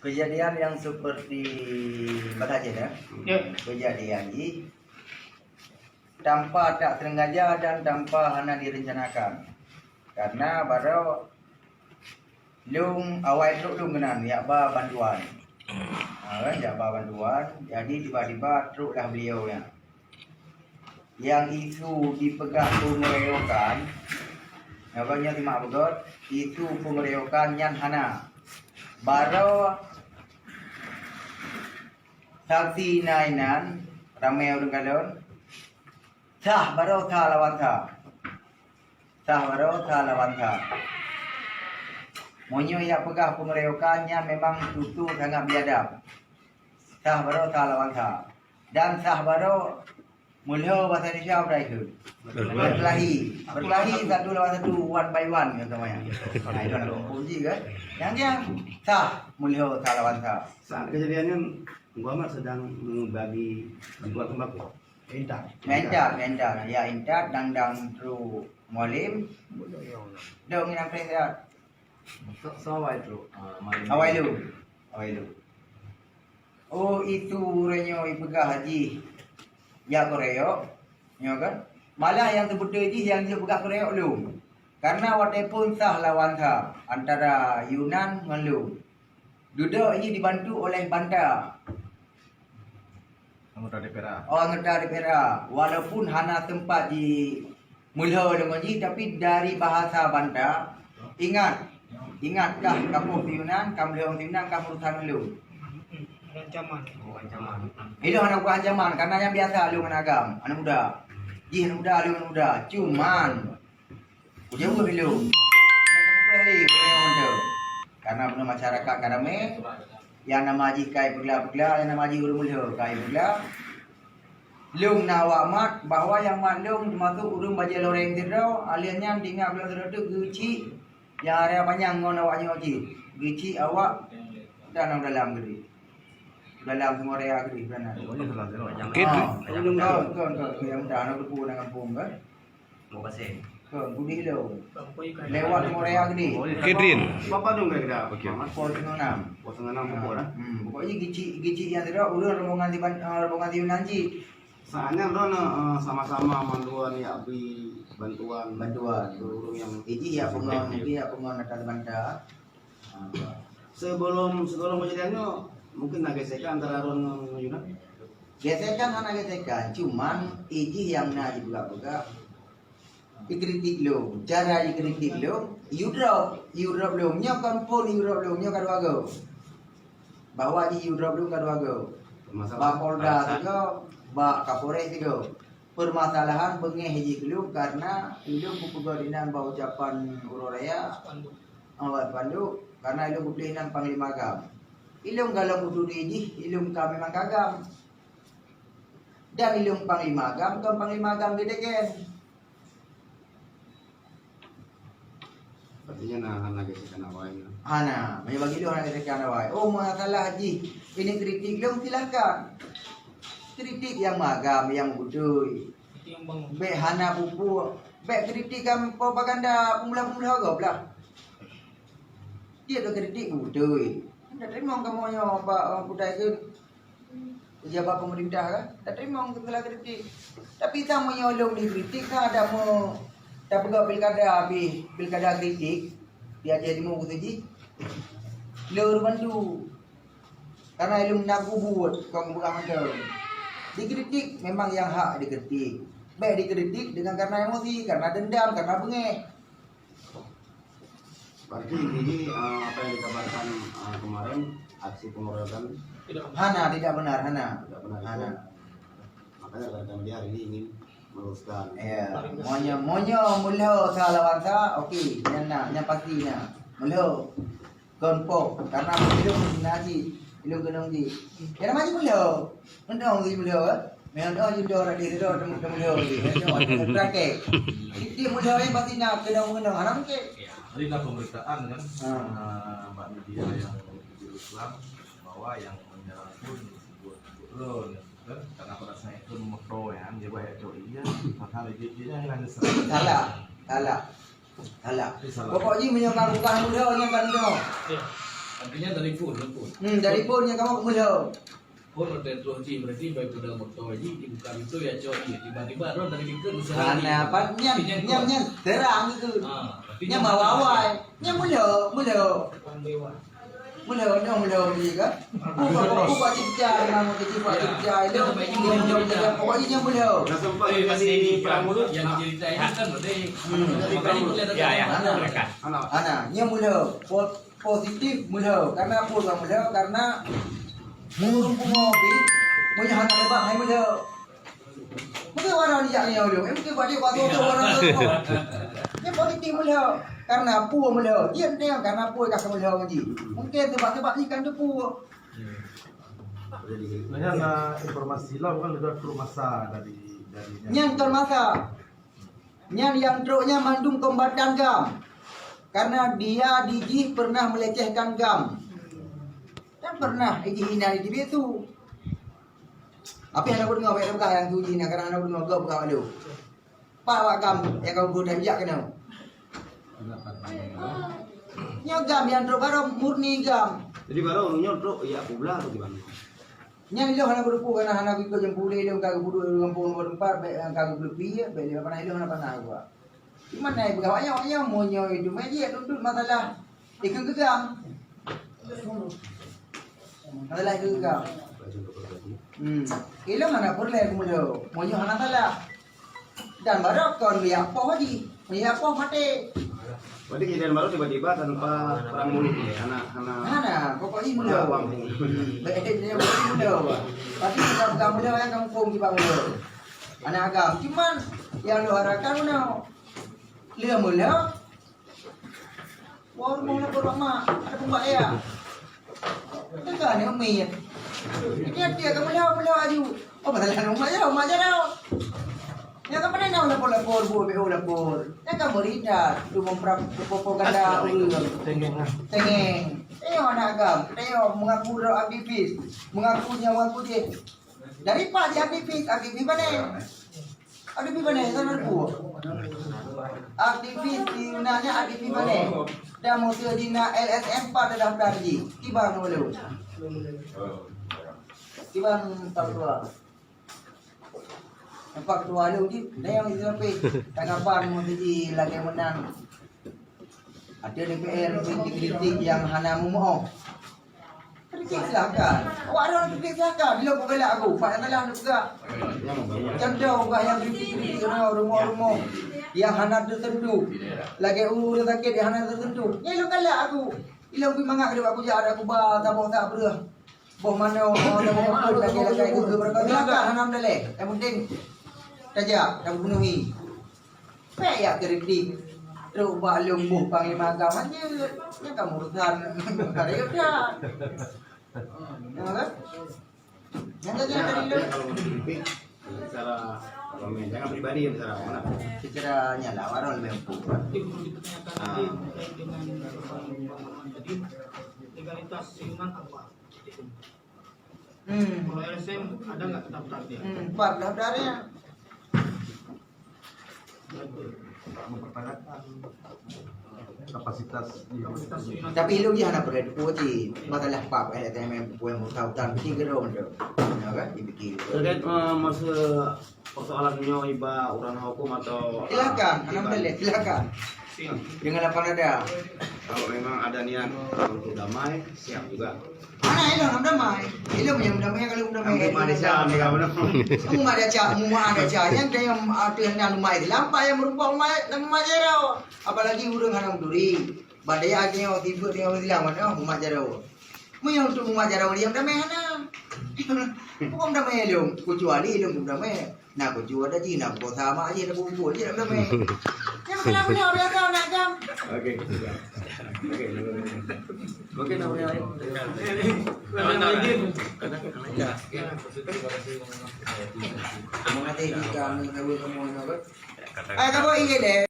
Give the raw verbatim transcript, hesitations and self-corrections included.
Kejadian yang seperti bak cit, ya. Ya. Kejadian jih tanpa tak sengaja dan tanpa hana direncanakan. Karena baroe lôn awai trok lôn keunan jak ba bantuan. Ha, kan, jak ba bantuan, jadi tiba-tiba troklah beliau nyan. Nyang isu jipeugah peungeroyokan, nyoe nyoe simak beugöt, isu peungeroyokan nyan hana. Baroe saksi na inan, ramé ureuëng kalon, sah baroe sah lawan sah. Sah baroe sah lawan sah. Meunyoe jak peugah peungeroyokan nyan memang tutoe sangat biadab. Sah baroe sah lawan sah. Dan sah baroe meulhö bahasa Indonesia peue kheun? Berkelahi. Berkelahi satu lawan satu, one by one kata maya. Nah, itu nak kumpul ji kan. Yang dia sah meulhö sah lawan sah. Saat kejadian nyan, Teungku Ahmad sedang membagi bantuan sembako. Intat. Intat, intat. Ya, intat dang-dang trok Mualim. Dong nginan preh siat. Sok, sok awai trok. Ah, Mualim. Awai lu. Awai lu. Oh, itu uroe nyoe ipeugah jih jak keroyok, nyoe kan? Malah nyang teubeutôi jih nyang jeuet peugah keroyok lôn. Karena watée phon sah lawan sah antara Yunan ngon lôn. Dudoe jih dibantu oleh Banta. Anggota D P R A. Oh, anggota D P R A. Walaupun hana sempat jimeulhö deungon jih, tapi dari bahasa Banta, ingat, ingat kah kamoe si Yunan, ka meulhö si Yunan, ka meurusan ngon lôn. Ancaman. Oh, ancaman. Ilôn hana bukan ancaman, karena nyang biasa lôn hana agam, aneuk muda. Jih aneuk muda, lôn aneuk muda. Cuman, Ujong keuh ilôn. Karena bunoe masyarakat ka ramé, nyang nama jih kai peugla-peugla, nyang nama jih ureuëng meulhö kai peugla. Lôn na awak mat bahwa nyang mat lôn teumasuk ureuëng bajée loreng sidroe, alheuh nyan tinggai bulan sidroe teuk geuchik nyang area panyang ngon awak nyoe jih. Geuchik awak dan dalam geude. Dalam semua area geude. Oke. Ah, kon, kon, kon, nyang muda aneuk teupeu na gampông kan. Bukit Pasir. Ke, Budi Hilau. Lewat Morea Gede. Kedrin. Bapak dong kira-kira. Oke. Pukul setengah enam. Pukul setengah enam pukul, eh? Hmm, pokoknya gicik, gicik yang tidak, udah rombongan di Ban-, eh, rombongan di Yunanji. Saatnya, bro, eh, sama-sama manduan ya beri bantuan. Bantuan. Ke urang yang ini ya pengon, ini ya pengon atas banta. Sebelum, sebelum kejadian nyoe, mungkin na gesekan antara Ron ngon Yunan? Gesekan hana gesekan, cuman ijih nyang na jipeugah-peugah, jikritik lôn. Cara jikritik lôn, you drop, you drop lôn. Nyoe kon phon you drop lôn, nyoe ka dua go. Bahwa jih you drop lôn ka dua go. Bak Polda sigo, bak Kapolres sigo. Permasalahan beungéh jih keu lôn karena ulôn kupeugah dinan bak ucapan uroe raya, awak bandum, karena ilôn kutuléh nan Panglima GAM. Ilôn galom kutuléh jih, ilôn ka memang ka GAM. Dan ilôn Panglima GAM, kon Panglima GAM geudegen. Artinya na hana gesekan awai. Hana, meunyoe bagi lôn hana gesekan awai. Oh, masalah jih, ini kritik lôn, silahkan. Kritik nyang magam, nyang beutôi. Kritik nyang bangun. Bék hana pupuk, bék kritik kan propaganda peumulah-peumulah gob lah. Dia tu kritik beutôi. Anda terima kamu nyoe bak, eh, kudai tu. Pejabat pemerintah kan, tak terima segala kritik. Tapi sama nyolong dikritik kan ada mau tak pegang pilkada habis, pilkada kritik di Aceh Timur kata ji. Lor bantu. Karena ilmu nak buat kau bukan macam. Dikritik memang yang hak dikritik. Baik dikritik dengan karena emosi, karena dendam, karena bengeh. Berarti ini, eh, apa yang dikabarkan, eh, kemarin, aksi pengeroyokan? Tidak. Hana, tidak benar, hana. Tidak benar itu. Hana. Makanya rekan-rekan media hari ini ingin meluruskan. Ya, monyong, monyong, mulho, salah lawan sa, oke, nyan na, nyan pasti na. Mulho. Kon po, karena ilung na ji, ilung keunong ji. Ya nama ji mulho. Keunong ji mulho, eh? Memang oh ji mulho, ada di situ, temu, temu mulho ji. Terakhir. Di mulho ni pasti nak keunong-keunong. Anak mungkin. Ya, tadi dah pemberitaan kan, ah, bak media yang di Islam, bahwa yang menyerang pun disebut Gubernur, kan? Karena pada saat itu moto ya, dia buat itu iya, padahal dia, dia yang ada serang. Salah, salah. Salah. Salah. Pokok ji meunyoe ka bukan muda, nyan kan muda. Ya. Artinya dari phone, dari phone. Hmm, dari phone nyang kamoe meulhö. Phone udah terus ji, berarti baik udah motor ji, dibuka pintu ya cok ji. Tiba-tiba roh dari dikeue usaha. Hana, pat nyan, nyan, nyan terang itu. Ah, berarti nyan nyan bawa awai. Nyan meulhö, meulhö. Meulhö, nyoe meulhö ji kan? Buka, buka, buka cicak, nama ke cicak, cicak. Dia pokoknya nyan meulhö. Dah sempat jadi perang mulut. Yang cerita itu kan berarti. Hmm. Ya, ya. Hana, hana. Nyan meulhö. Po-, positif meulhö. Karena apa orang meulhö? Karena ureueng pungo pih, meunyoe hana leubeh hai meulhö. Mungkin orang ni jak nyoe dulu. Eh, mungkin buat dia buat tu, tu orang tu. Dia politik meulhö. Karena apa meulhö? Dia enteng karena apa ka meulhö ngaji. Mungkin sebab-sebab ni kan tu apa. Sebenarnya ada informasi lah, kan, ada trok masa dari, dari nyan trok masa. Nyan nyang trok nyan mandum kombatan GAM. Karena dia di jih pernah melecehkan GAM. Dan pernah di jih hina di T V tu. Tapi hana kudeungoe, bèk peugah nyang tu jih na, karena hana kudeungoe, gop peugah malu. Pat awak GAM nyang ka geutanjak keunoe. Nyoe GAM nyang trok baroe murni GAM. Jadi baroe ureueng nyoe trok jak peublah atau gimana? Nyan ilôn hana kuteupeu, karena hana kuikot jampu ulèe ilôn, ka geupeuduek di gampông nomor empat, bèk ka geupeuleupie, bèk lé hana ilôn hana pana geuba. Di mana ipeugah awak nyoe, awak nyoe meunyoe itu meujiek duduk masalah ikeu GAM. Masalah ikeu GAM. Hmm. Ilôn hana peureulèe keumeulhö, meunyoe hana salah. Dan baroe kon jak poh jih, jak poh maté. Berarti kejadian baru tiba-tiba tanpa perang mulut ni, hana, hana. Hana, pokok jih meulhö. Hana perang mulut. Baik, dia meulhö. Tapi kalau bukan meulhö, kan kampung tiba meulhö. Aneuk agam. Cuman, nyang lôn harapkan meunyoe lheueh meulhö, Wah, rumoh lapor bak mak, ada pun bak ayah. Teuka ni umi. Ini dia ka meulhö, meulhö aju. Oh, masalah mak jauh, mak jauh. Nyang ka pandai na lapor-lapor, bu B O lapor. Nyang ka meurita, tu memperap-, propaganda ureueng. Tengeng. Tengeng. Eh, aneuk agam, tengok mengaku droe aktivis. Mengaku nyawa ku jih. Dari pak di aktivis, aktivis mana? Aktivis mana? Sana aku. Aktivis di mana? Aktivis mana? Dan musuh di na L S M pat dah daftar ji. Tiba dulu. Tiba tak keluar. Nampak ketua lu ji, dah yang itu sampai. Tanggapan musuh ji lagi menang. Ada D P R kritik-kritik nyang hana meumoh. Kritik silakan. Awak ada kritik silakan. Bila pun galak aku, Pak, nyang salah anda peugah. Contoh, bukan nyang kritik-kritik rumoh-rumoh nyang hana tersentuh. Lagèe ureueng sakét nyang hana tersentuh. Nyang ilôn galak aku. Ilôn pih mangat keu aku jak, aku ba saboh tak breuh. Boh manoe, boh manoe, lagèe-lagèe geuh beureukat. Silakan, hana meudaléh. Yang penting tajak dan penuhi. Pèk jak kritik. Trok bak lôn boh panglima agam jeuet. Nyan ka urusan karya dah. Ya kan? Nyan ka jadi lôn. Kalau kritik secara komen, jangan pribadi yang secara mana? Secara nyan lah, orang lebih empuk. Ah. Legalitas siunan apa? Hmm. Kalau L S M ada nggak daftar dia? Hmm, empat daftar ya. Mempertanyakan kapasitas. Tapi ilôn jih hana pernah dipeuji masalah pap L S M M, pue mutah utan, bikin gerong tu. Ya kan? Dibikin. Terkait, eh, masa persoalan nyoe iba ureueng hukum atau, silakan, ah, alhamdulillah, silakan. Dengan lapang dada. Kalau memang ada niat untuk damai, siap juga. Mana ilôn nak damai? Ilôn nyang damai kalau damai. Kamu ada cak, kamu ada cak. Kamu ada cak, kamu ada cak. Yang dia yang ada yang damai, lampai yang merupakan umat, damai je tau. Apalagi ureueng hana meuturi. Badai akhirnya tiba dengan Islam, mana umat jaro. Meunyoe untuk umat jaro diam damai hana. Bukan damai ilôn, kecuali ilôn damai. Na kucue ada jih, na kukosa mak jih, na kumpul jih, na damai. Yang kena beliau biasa nak jam. Okey. Okey. Okey, nak beliau. Terima kasih jika menurut kamu, kamu. Eh, kamu ingat deh.